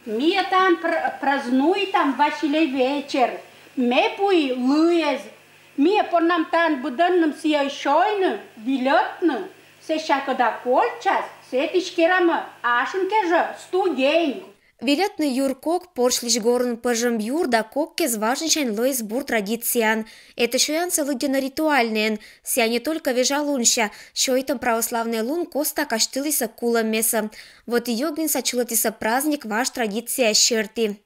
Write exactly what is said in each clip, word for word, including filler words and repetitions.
Ми таан пр- празднуйтам Василей вечер. Ме пуи лыез. Ми поннам таан быдӧнным сійӧ сёйны, вильӧтны. Сэсся кӧ да кольччас, сэтысь керамӧ, ашын кежӧ студень. Вильӧтны юркок, порсьлысь горын пӧжӧм юр да кок кез важнысянь лоис бур традицияӧн. Эта сёянсӧ лыддьӧны ритуальнӧйӧн. Сійӧ не только вежа лунся, сёйтӧм православнӧй лун коста казьтылісӧ кулӧммесӧ. Вот и Ёгвинса чулӧтісӧ праздник важ традиция серти.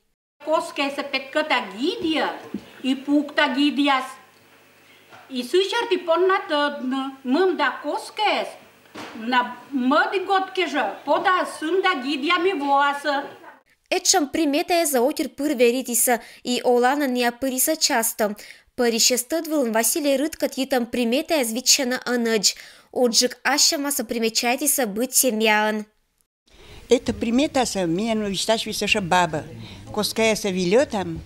Коскӧйсӧ петкӧта гидъяс и пукта гидъяс. И сы серти понна тӧдны, мый да коскӧйыс на мӧд год кежӧ подаӧсь сы да гидъяс ми воасӧ. Этшӧм приметаясӧ отир пыр веритісӧ и оланінъя пырисӧ часто. Пӧрысьӧс тӧд вылын Василий рыткӧд йитӧм приметаяс виччысьӧны ӧнӧдз. Уджык ассьӧмасӧ примечайтісӧ быд семьяӧн. Эта приметасӧ миян висьтасьӧ сэтшӧм баба. Коскӧйсӧ вильӧтам,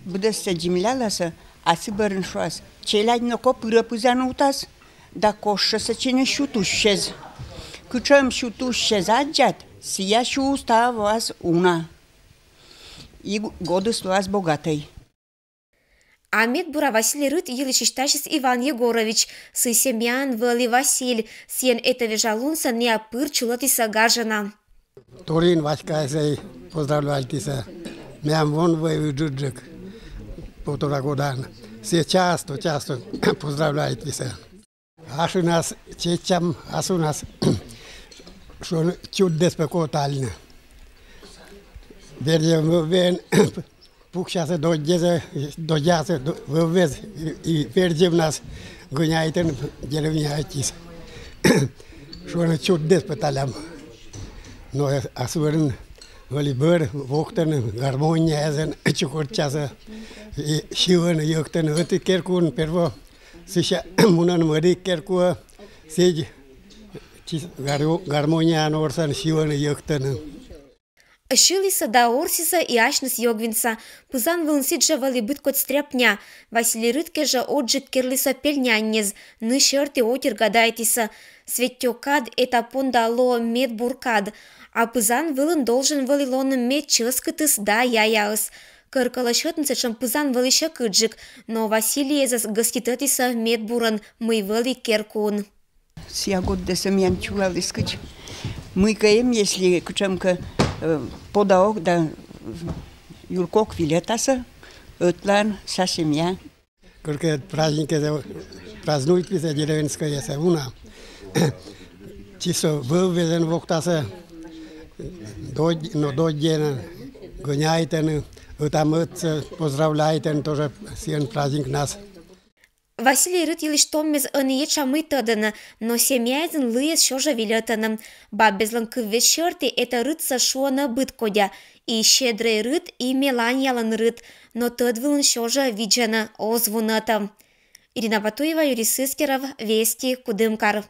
быдӧссӧ дземляласӧ, а сы бӧрын шуас: челядь, но-ко, пырӧ пызан утас, да кошкӧ сэтчӧ, сэтчӧ сют усьӧ. Кутшӧм сют усьӧ аддзад, сійӧ сюйӧ, ставӧн уна. И гу- годыс лоас богатӧй. А медбура Василий рыт йылысь висьтасис Иван Егорович. Сы семьяын вӧлі Василь. Сійӧн эта вежа лунсӧ найӧ пыр чулӧтісӧ гажана. Турин Васькасӧ поздравляйтісӧ. Миян вон вӧлі ыджыдджык, полтора годаӧн. Сійӧ часто, часто поздравляйтісӧ. Ашынас чеччам, асывнас, шуӧны, чуддӧс пӧ котальны. Вердзӧм вӧввӧн пуксясӧ, доддьясӧ, доддьясӧ, до- вӧввӧн и, и вердзӧмнас гӧняйтӧны деревняӧ ӧтчыд. Шуӧны, чуддӧс пӧ талям. Но асывнас вӧлі бӧр, воктӧны гармонияясӧн, чукӧртчасӧ и сьывӧны, йӧктӧны. Ӧти керкуын перво, сэсся мунӧны мӧдик керкуӧ, сідз чис- гармо- гармонияӧн, орсӧн сьывӧны, йӧктӧны. Сьылісӧ да орсісӧ и асьныс Ёгвинса. Пызан вылын сідзжӧ вӧлі быдкодь стряпня. Василий рыт кежӧ отджык керлісӧ пельняньӧс, ны серти отир гадайтісӧ. Светӧ кад эта понда лоӧ медбур кад. А пызан вылын должен вӧлі лоны мед чӧскыдыс да яяыс. Кӧркӧлӧ сетны сэтшӧм пызан вӧлі сьӧкыдджык, но Василий эз гӧститӧдісӧ медбурӧн, мый вӧлі керкуын. Сійӧ годдӧ семьяӧн чулаліс кыдз. Мыйкӧ эм, если кутшӧмкӧ, э, подаӧсь да юркок вильӧтасӧ, ӧтлаын вся семья. Кӧркӧ праздниксӧ празднуйтісӧ деревенскӧйсӧ уна. Чисто вӧввезӧн воктасӧ, додь- но доддьӧн гӧняйтӧны, ӧта-мӧдсӧ поздравляйтӧны тоже сійӧн праздникнас. Василий рыт йылысь томмес ӧні этша мый тӧдӧны, но семьяыслӧн лыйӧс сёжӧ вильӧтӧны. Баббезлӧн кыввез серти эта рытсӧ шуӧны быдкодя: и Щедрӧй рыт, и Меланьялӧн рыт, но тӧд вылын сёжӧ видзӧны, оз вунӧтӧ. Ирина Батуева, Юрий Сыскеров, Вести, Кудымкар.